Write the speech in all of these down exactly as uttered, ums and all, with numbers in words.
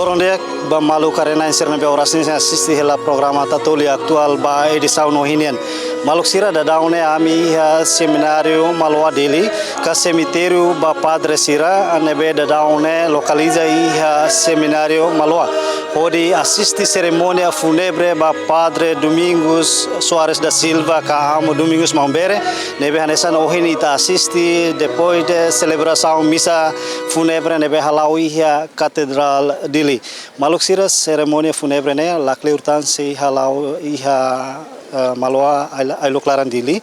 Loron di'ak ba maluk karenain sira ne'ebé oras ne'e asiste hela programa Tatoli Atuál ba edisaun ohin nian. Maluk sira, daudaun ne'e ami iha Semináriu Maloa, Dili, ka semitériu ba padre sira ne'ebé daudaun ne'e lokaliza iha Semináriu Maloa, hodi asiste serimónia fúnebre ba Padre Domingos Soares da Silva ka Amu Domingos Maubere, ne'ebé hanesan ohin ita asiste depois de selebrasaun misa fúnebre ne'ebé hala'o iha Katedrál Dili. Maluk sira, serimónia fúnebre ne'e lakleur tan sei hala'o iha, eh, Maloa, Ail-, Ailok Laran, Dili.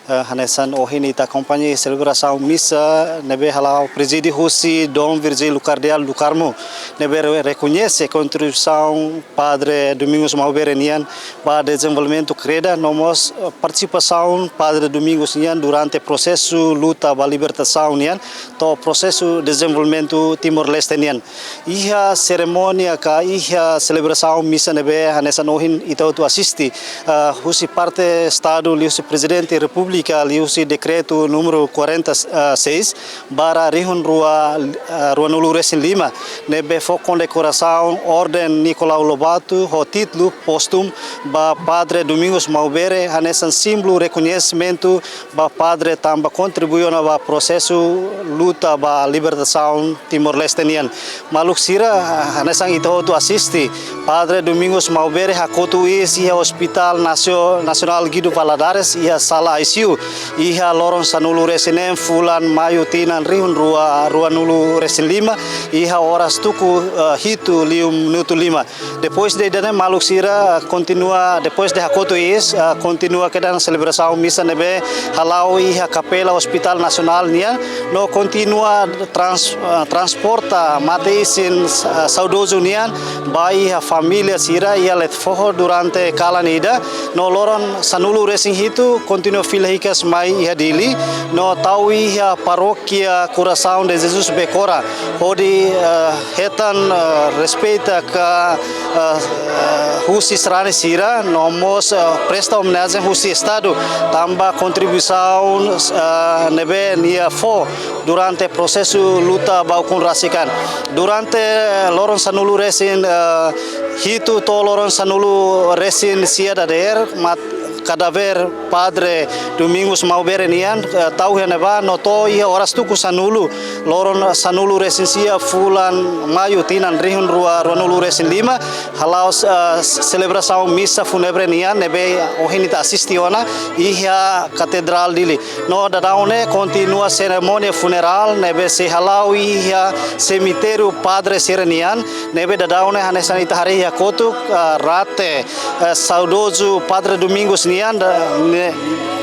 Eh, hanesan ohin ita akompaña selebrasaun misa ne'ebé hala'o prezide husi Dom Virgílio Kardeál do Carmo, ne'ebé re-, rekoñese kontribuisaun Padre Domingos Maubere nian ba dezenvolvimentu Kreda, no mós, eh, partisipasaun Padre Domingos nian durante prosesu luta ba libertasaun nian to'o prosesu dezenvolvimentu Timor-Leste nian. Iha serimónia ka iha selebrasaun misa ne'ebé hanesan ohin ita hotu asiste, ah, husi parte Estadu, liuhusi Prezidente Repúblika, liuhusi dekretu númeru quarenta e seis barra rihun rua, ah, ruanulu resin lima, ne'ebé fó kondekorasaun Orden Nicolau Lobato ho títulu póstumu ba Padre Domingos Maubere, hanesan símbolu rekoñesimentu ba padre tanba kontribui ona ba prosesu luta ba libertasaun Timor-Leste nian. Maluk sira, hanesan ita hotu asiste, Padre Domingos Maubere hakotu iis iha Hospital Nasio-, Nasionál Guido Valadares, iha sala I C U, iha loron sanulu resin neen fulan Maiu tinan rihun rua ruanulu resin lima, iha oras tuku, eh, hitu liu minutu lima. Depois de ida-ne'e, maluk sira, ah, kontinua, depois de hakotu iis, ah, kontinua kedan selebrasaun misa ne'ebé hala'o iha Kapela Hospital Nasionál nian, no kontinua trans-, ah, transporta mate-isin, ah, saudozu nian ba iha família sira iha Letefoho durante kalan ida, no loron sanulu resin hitu kontinua fila hikas mai iha Dili, no tau iha Parókia Coração de Jesus Becora, hodi, eh, hetan, eh, respeita ka, eh, eh, husi sarani sira, no mós, eh, presta omenajen husi Estadu tanba kontribuisaun, eh, ne'ebé nia fó durante prosesu luta ba ukun rasik an. Durante loron sanulu resin, eh, hitu to'o loron sanulu resin sia dadeer, mat-, kadáver Padre Domingos Maubere nian, eh, tau iha ne'ebá no to'o iha oras tuku sanulu, loron sanulu resin sia fulan Maiu tinan rihun rua ruanulu resin lima, hala'o, eh, selebrasaun misa fúnebre nian ne'ebé ohin ita asiste ona iha Katedrál Dili. No daudaun ne'e kontinua serimónia funerál ne'ebé sei hala'o iha semitériu padre sira nian, ne'ebé daudaun ne'e hanesan ita haree iha kotuk, ah, rate, eh, saudozu Padre Domingos nian da-, ne'e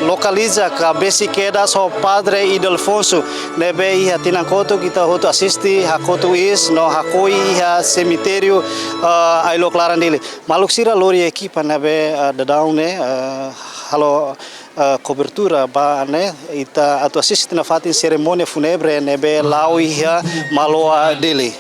lokaliza ka besik kedas ho Padre Ildefonso, ne'ebé iha tinan kotuk ita hotu asiste, hakotu iis, no hakoi iha semitériu, ah, Ailok Laran, Dili. Maluk sira, lori ekipa ne'ebé, ah, daudaun ne'e, ah, halo, ah, kobertura ba ne'e, ita atu asiste nafatin serimónia fúnebre ne'ebé la'o iha Maloa, Dili.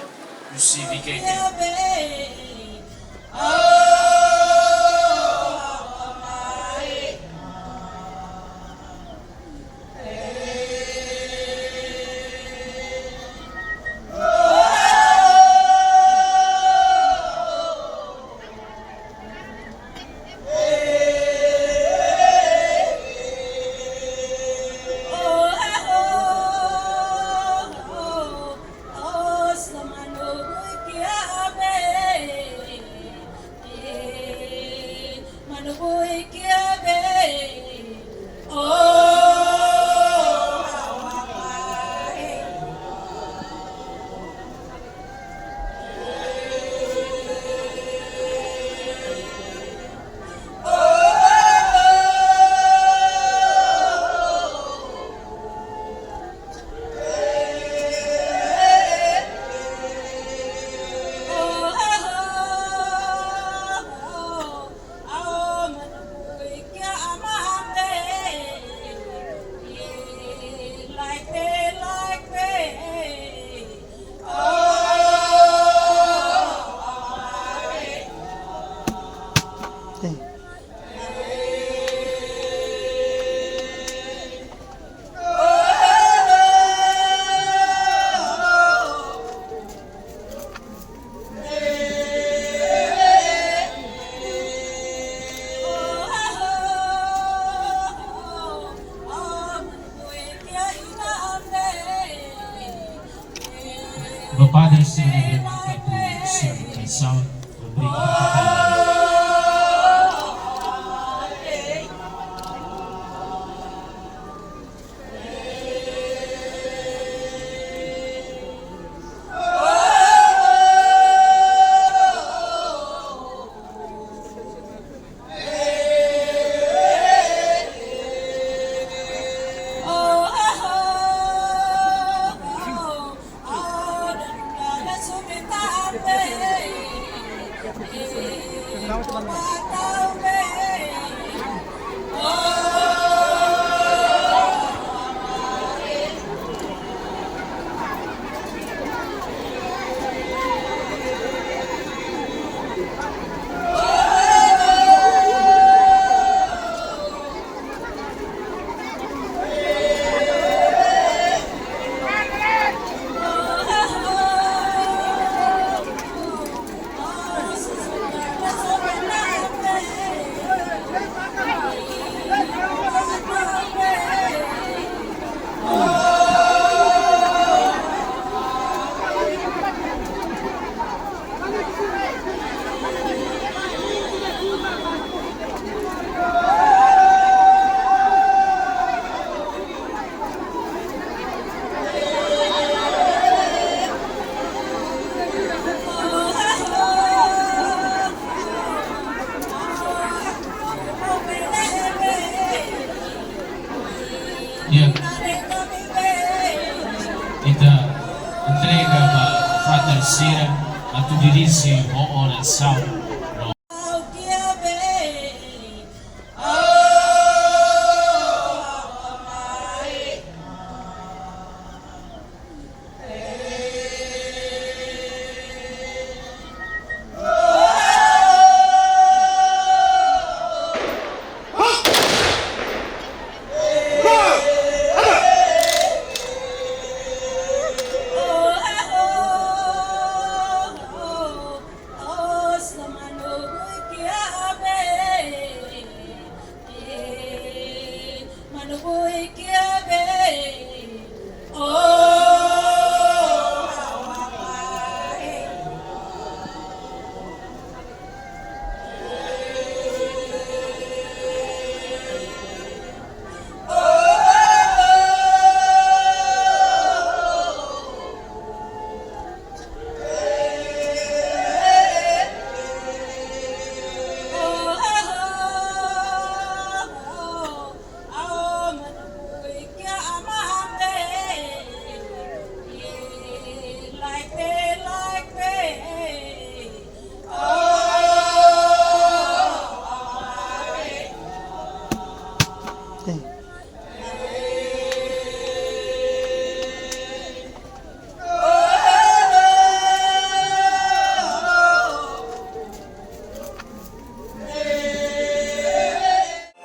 Padre sira ne'ebé maka atu simu atensaun, obrigadu. Ya. Ita entrega ba frater sira atu dirije ho orasaun.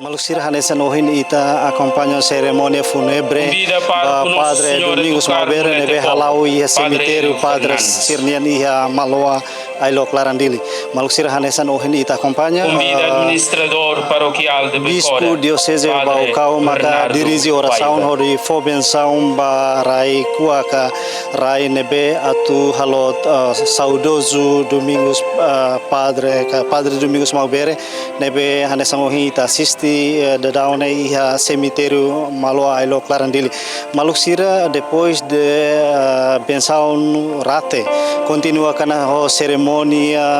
Maluk sira, hanesan ohin ita akompaña serimónia fúnebre ba Padre Domingos Maubere ne'ebé hala'o iha semitériu Padre sira-nian iha Maloa, Ailok, Laran Dili. Maluk sira, hanesan ohin ita akompaña, eh, Bispu Dioseze Baucau maka dirije orasaun hodi fó bensaun ba rai kuak, rai ne'ebé atu halo, eh, saudozu Domingos, eh, Padre, ka Padre Domingos Maubere, ne'ebé hanesan ohin ita asiste, eh, daudaun ne'e iha semitériu Maloa, Ailok, Laran Dili. Maluk sira, depois de, eh, bensaun rate, kontinua kana ho serimónia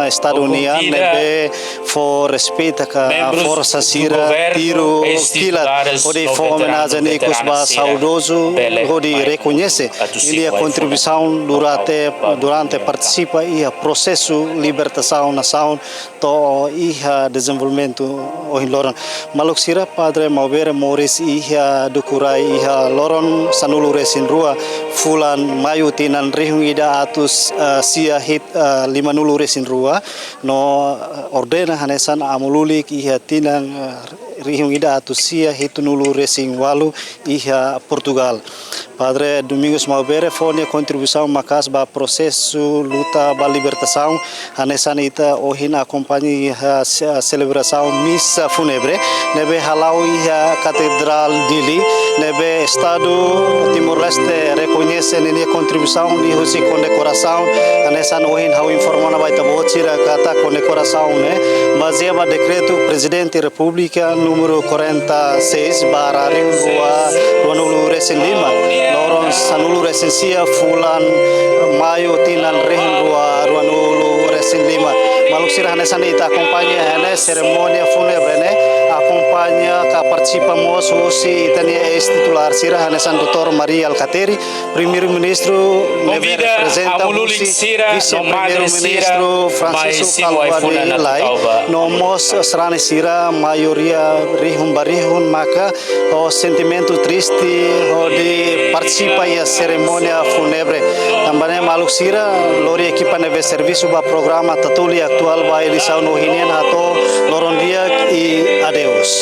Estadu nian ne'ebé fó respeita ka forsa sira tiru kilat hodi fó omenajen ikus ba saudozu hodi rekoñese ninia kontribuisaun durante, durante partisipa iha prosesu libertasaun nasaun to'o iha dezenvolvimentu ohin loron. Maluk sira, Padre Maubere moris iha Dukurai iha loron sanulu-resin-rua fulan Maiu tinan rihun ida atus, eh, sia hitu, eh, limanulu-resin-rua, no, eh, ordena hanesan amu lulik iha tinan, eh, rihun ida atus sia hitunulu resin walu iha Portugal. Padre Domingos Maubere fó nia kontribuisaun maka'as ba prosesu luta ba libertasaun, hanesan ita ohin akompaña iha se-, selebrasaun misa fúnebre ne'ebé hala'o iha Katedrál Dili, ne'ebé Estadu Timor-Leste rekoñese ninia kontribuisaun liuhusi kondekorasaun, hanesan ohin ha'u informa ona ba ita-boot sira katak kondekorasaun ne'e bazeia ba dekretu Prezidente Repúblika númeru quarenta e seis barra rihun rua ruanulu resin lima, loron sanulu resin sia fulan Maiu tinan rihun rua ruanulu resin lima. Maluk sira, hanesan ita akompaña iha ne'e, serimónia fúnebre ne'e akompaña ka partisipa mós husi ita-nia eis-titulár sira hanesan Doutór Mari Alkatiri, Primeiru-Ministru ne'ebé reprezenta husi Vise-Primeiru-Ministru Francisco Caliuani Lai, no mós sarani sira, maioria rihun ba rihun maka ho sentimentu triste hodi partisipa iha serimónia fúnebre. Tanba ne'e maluk sira, lori ekipa ne'ebé servisu ba programa Tatoli Atuál ba edisaun ohin nian hato'o loron di'ak i adeus.